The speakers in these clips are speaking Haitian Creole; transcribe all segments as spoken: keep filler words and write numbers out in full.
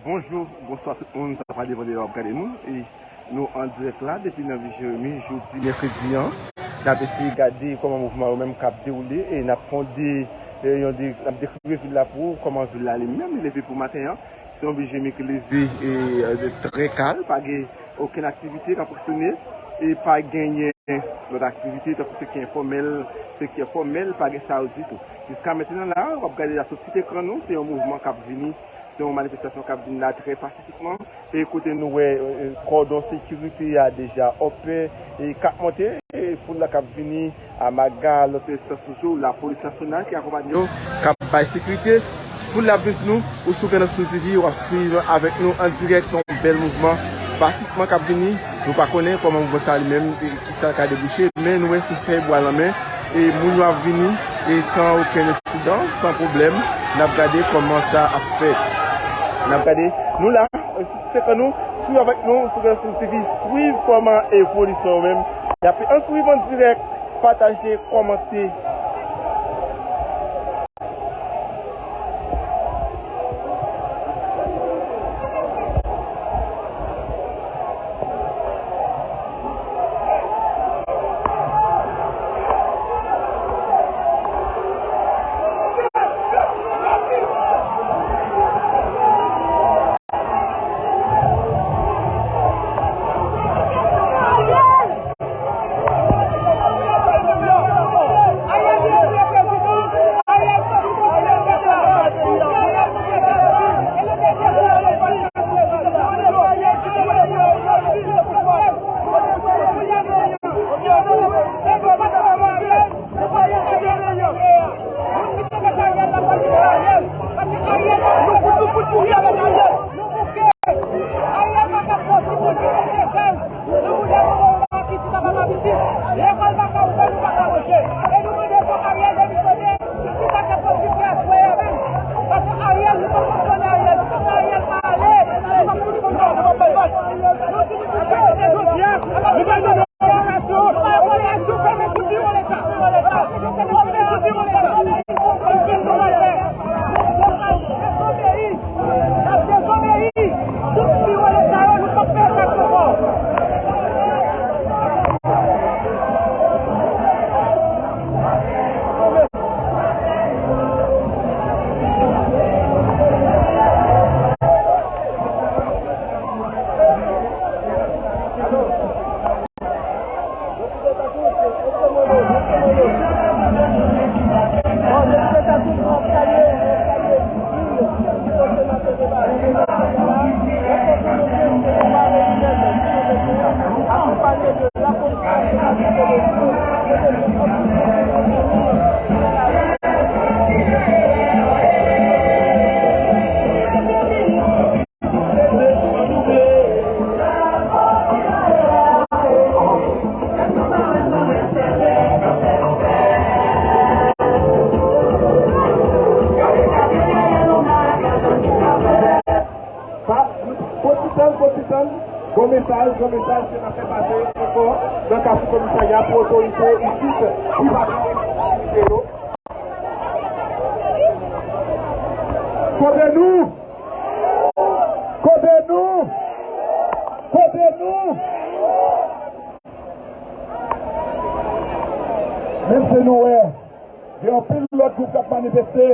Bonjou, bonswa tout moun, sa pa depann de lè w ap gade nou. E nou an dirèk la depi nan vil Jeremi, jodi mèkredi an. N ap eseye gade kòman mouvman yo menm k ap dewoule e n ap fè yon de, e, yon de, n ap dekrive vil la pou ou, kòman vil la li menm li leve pou maten an. Se yon vil Jeremi ki leve e, e, trè kalm, pa gen okenn aktivite k ap fonksyone e pa genyen lòt aktivite, tankou se ki enfòmèl, se ki enfòmèl, pa gen sa yo ditou. Jiska mentnan la, w ap gade la sou ti ekran nou, se yon mouvman k ap vini, se yon manifestasyon k ap vin la trè pasifikman. E kote nou wè, e, kòdon sekirite a deja opè e k ap monte, e foul la k ap vini, Amaga, lòt enstans toujou, lapolis nasyonal ki akonpanye yo, k ap bay sekirite. Foul la ap vin sou nou, ou sou Grandans Sou T V, w ap swiv avèk nou an dirèk, se yon bèl mouvman pasifikman k ap vini. Nou pa konnen kòman mouvman sa li menm, e, kisa l ka debouche, men nou wè se fèy bwa nan men, e moun yo ap vini, e san okenn ensidan, san pwoblèm. N ap gade kòman sa ap fèt. N ap gade, nou la, e, sou ekran nou, swiv avèk nou, sou Grandans Sou T V, swiv kòman evolisyon yo menm. Y ap, ann swiv an dirèk, pataje, kòmante. Ariel pa ka posib, nou pa ka fè sa. Nou voulè pou nou pa pitit, papa pa pitit. Lekòl pa ka ouvè, nou pa ka manje. E nou mande pou Ariel demisyone. Si sa te posib, fè aswè a menm. Paske Ariel, nou pa konprann Ariel. Nou konn Ariel pa ale. Nou pa konprann Ariel. Nou di nou tout jodi a, nou pa konprann Ariel. Nou pa konprann Ariel. Fèmen tout biwo Leta. Fèmen tout biwo Leta. Fèmen tout biwo Leta. N ap dezobeyi. Tout biwo Leta yo, nou p ap peye taks ankò. Potitan, potitan, gon mesaj, gon mesaj ke n ap fè pase ankò nan Kafou Komisarya pou otorite isit ki pa gen sekirite yo. Kote nou? Kote nou? Kote nou? Menm si nou wè gen anpil lòt gwoup k ap manifeste,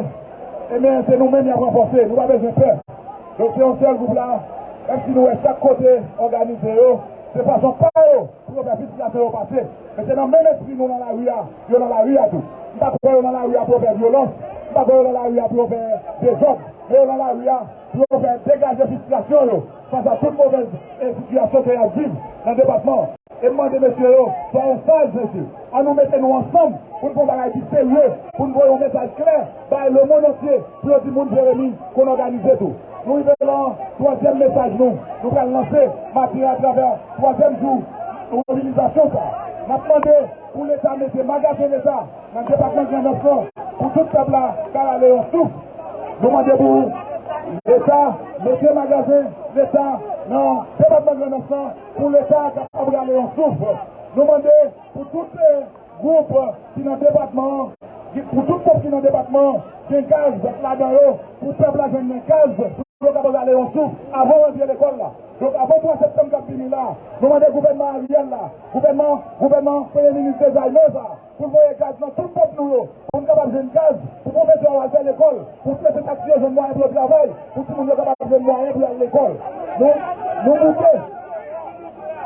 ebyen, se nou menm y ap ranfòse. Nou pa bezwen pè. Donk, se yon sèl gwoup la, menm si nou wè chak kote òganize yo, se fason pa yo pou yo fè fristrasyon yo pase. Men se nan menm espri nou nan lari a, yo nan lari a tou. M pa kwè yo nan lari a pou yo fè vyolans, m pa kwè yo nan lari a pou yo fè dezòd, men yo nan lari a pou yo fè degaje fristrasyon yo fas a tout movèz, e, sitiyasyon ke y ap viv nan depatman an. E m mande mesye yo, swayon saj, mesye. Ann nou mete nou ansanm pou n fè yon bagay ki serye, pou n voye yon mesaj klè bay lemonn antye, pou yo di moun Jeremi konn òganize tou. Nou rive nan twazyèm mesaj nou. Nou pral lanse maten an atravè twazyèm jou mobilizasyon sa a. N ap mande pou Leta mete magazen Leta nan depatman Grandans lan, pou tout pèp la ka rale yon souf. Nou mande pou Leta mete magazen Leta nan depatman Grandans lan, pou Leta kapab rale yon souf. Nou mande pou tout, eh, gwoup ki nan depatman an, pou tout pòv ki nan depatman an, gen gaz ladan yo, pou pèp la jwenn nan gaz. pou yo kapab ale yon souf avan rantre lekòl la. Donk, avan twa septanm k ap vini la, nou mande gouvènman Ariel la, gouvènman, gouvènman Premye Minis dezayme sa, pou l voye gaz nan tout pòt nou yo, pou n kapab jwenn gaz, pou pwofesè yo al fè lekòl, pou pye se taksi yo jwenn mwayen pou yo travay, pou timoun yo kapab jwenn mwayen pou y al lekòl. Nou, nou bouke.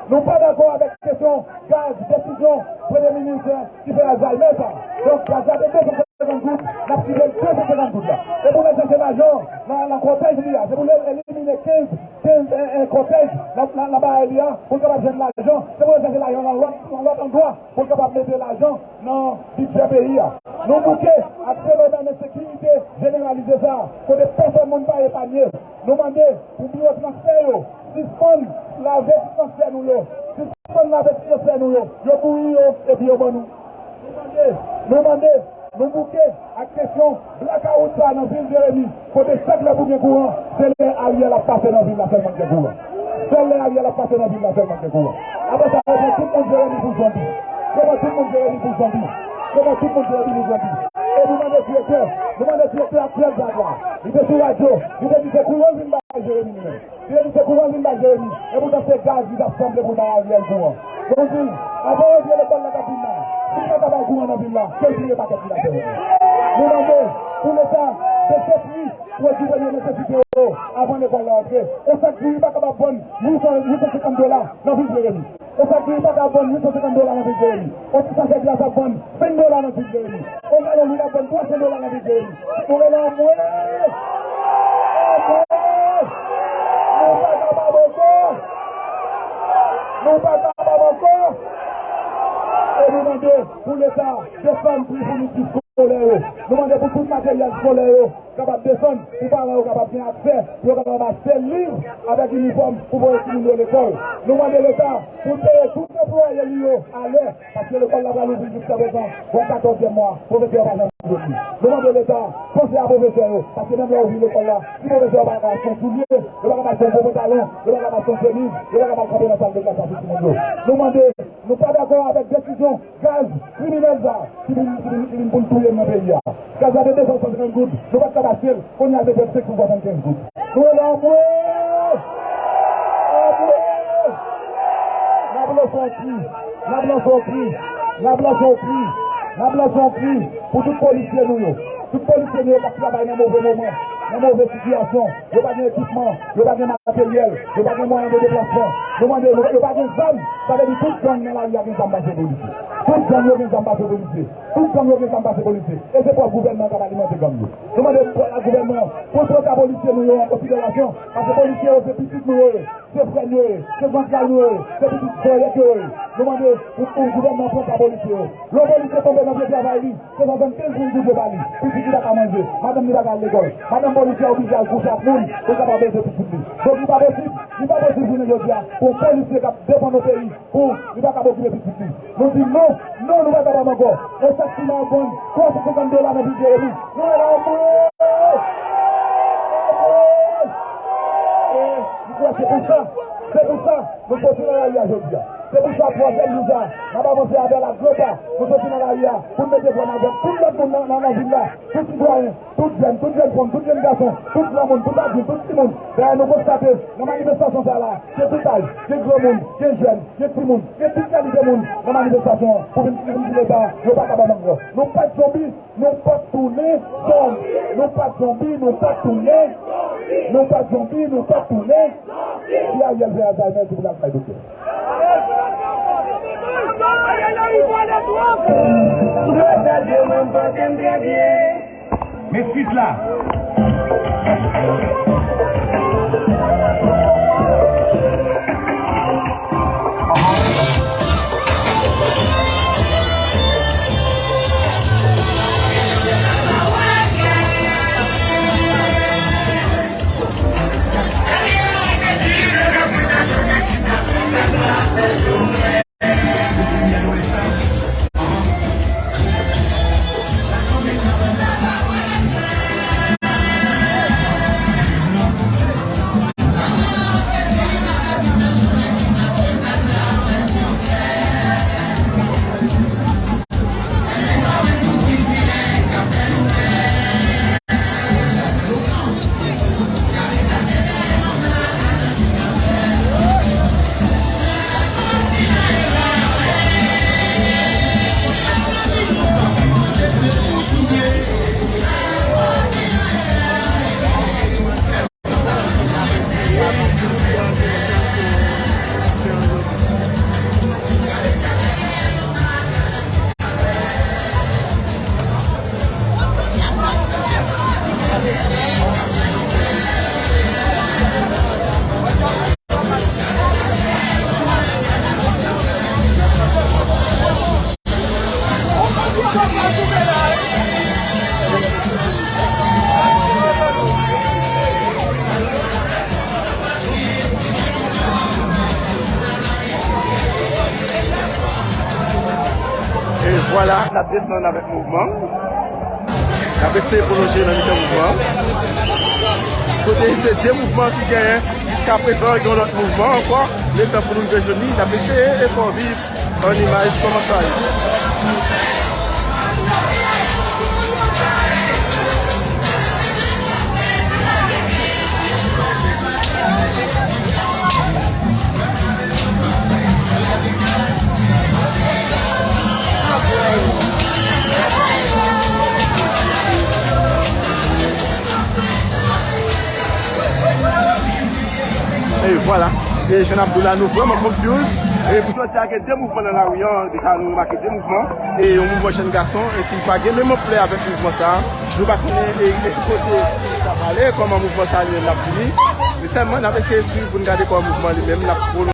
Nou pa dakò avèk kesyon gaz, desizyon Premye Minis ki fè Alzheimer sa. Donk, gaz la te de san senkant goud, n ap kite l de san senkant goud la. E pou l al chache lajan nan, nan kòtèj li a, se pou l elimine kenz, kenz, e, e, kòtèj nan, nan, nan bagay li a, pou l kapab jwenn lajan, se pou l al chache lajan nan lòt, nan lòt andwa, pou l kapab mete lajan nan bidjè peyi a. Nou bouke ak fenomèn ensekirite jeneralize sa, kote pèsòn moun pa epanye. Nou mande pou biwo transfè yo sispann lave ti transfè nou yo, sispann lave ti transfè nou yo, yo bouyi yo, epi yo ban nou. Nou mande, nou mande, nou bouke ak kesyon blakawout sa nan vil Jeremi, kote chak lè pou gen kouran, se lè Ariel ap pase nan vil la sèlman gen kouran. Sèl lè Ariel ap pase nan vil la sèlman gen kouran. Apre sa, yo pran tout moun Jeremi pou zonbi. Yo pran tout moun Jeremi pou zonbi. Yo pran tout moun Jeremi pou zonbi. E nou mande direktè, nou mande direktè aktyèl gad la. Li te sou radyo, li te di se kouran l vin bay Jeremi li menm. Li te di se kouran l vin bay Jeremi. Epoutan se gaz li t ap sanble pou l bay Ariel kouran. Nou di, avan rantre lekòl la k ap vin la, si l pa ka bay kouran nan vil la, ke l pile pakèt li ladan. Nou mande pou Leta desetri pwodui premye nesesite yo avan lekòl la antre. On sak diri pa kapab vann uit san, uit san senkant dola nan vil Jeremi. On sak diri pa kapab vann uit san senkant dola nan vil Jeremi. On ti sachè glas ap vann senk dola nan vil Jeremi. On galon lwil ap vann twa san dola nan vil Jeremi. Nou rele anmwe! Anmwe! Nou pa kapab ankò! Nou pa kapab ankò! E nou mande pou Leta desann pri founiti eskolè yo. Nou mande pou tout materyèl eskolè yo kapab desann, pou paran yo kapab gen aksè, pou yo kapab achte liv avèk inifòm pou voye timoun yo lekòl. Nou mande Leta pou l peye tout anplwaye li yo alè, paske lekòl la pral ouvri jiskaprezan, bon katòzyèm mwa, pwofesè yo pa janm jwenn li. Nou mande Leta panse a pwofesè yo, paske menm lè yo ouvri lekòl la, si pwofesè yo pa ka achte yon soulye, yo pa ka achte yon bon pantalon, yo pa ka achte yon chemiz, yo pa ka kanpe nan sal de klas la pou timoun yo. Nou mande, nou pa dakò avèk desizyon gaz kriminèl sa ki vin, ki vin, ki vin pou l touye n nan peyi a. Gaz la te de san senkant goud, nou pa t ka achte l, kounye a l te pèd senk san swasannkenz goud. Nou rele anmwe! Anmwe! N ap lanse yon kri, n ap lanse yon kri, n ap lanse yon kri, n ap lanse yon kri pou tout polisye nou yo. Tout polisye nou yo k ap travay nan move moman, nan move sitiyasyon. Yo pa gen ekipman, yo pa gen materyèl, yo pa gen mwayen de deplasman. Nou mande, yo, yo pa gen zam, sa vle di tout gang nan lari a gen zam pase polisye. Tout gang yo gen zam pase polisye. Tout gang yo gen zam pase polisye. E se pwòp gouvènman k ap alimante gang yo. Nou mande gouvènman an pran ka polisye nou yo an konsiderasyon, paske polisye yo se pitit nou yo ye, se frè n yo ye, se zantray nou yo ye, se pitit zòrèt yo ye. Nou mande pou, pou gouvènman an pran ka polisye yo. Lè yon polisye tonbe nan pye travay li, se swasannkenz mil goud yo ba li. Pitit li pa ka manje, madanm li pa ka al lekòl. Madanm polisye a oblije al kouche ak moun pou l kapab elve pitit li. Donk, li pa posib, li pa posib jounen jodi a pou yon polisye k ap defann yon peyi, pou li pa ka okipe pitit li. Nou di non, non, nou pa kapab ankò. On sak siman ap vann twa san senkant dola nan vil Jeremi. Nou rele anmwe! Anmwe! E m kwè se pou sa, se pou sa nou soti nan lari a jodi a. Se pou sa twazyèm jou sa, n ap avanse avè l a gran pa. Nou soti nan lari a pou n mete vwa n avèk tout lòt moun nan, nan, nan vil la, tout sitwayen, tout jèn, tout jèn fanm, tout jèn gason, tout granmoun, tout adilt, tout timoun. Dayè, nou konstate nan manifestasyon sa la, gen tout aj, gen granmoun, gen jèn, gen timoun, gen tout kalite moun nan manifestasyon an pou vin, vin di Leta yo pa kapab ankò. Nou pa t zonbi, nou p ap tounen zonbi. Nou pa t zonbi, nou p ap tounen. Nou pa t zonbi, nou p ap tounen. Si Ariel fè Alzheimer, se pou l al bay doktè. Men swit la. Vwala, n ap desann avèk mouvman. N ap eseye pwolonje nan mitan mouvman. Kote se de mouvman ki genyen. Jiska prezan, gen yon lòt mouvman ankò. Letan pou nou rive jwenn li, n ap eseye efò viv an imaj kòman sa ye. E vwala. E jan n ap di w la, nou vrèman confuse. E pou jodi a, gen de mouvman nan lari an. Deja, nou remake de mouvman. E yon mouvman jèn gason, e ki pa gen menm anplè avèk mouvman sa a. Nou pa konnen e, e ki kote sa prale, kòman mouvman sa a li menm l ap fini. Men sèlman, n ap eseye swiv pou n gade kòman mouvman li menm l ap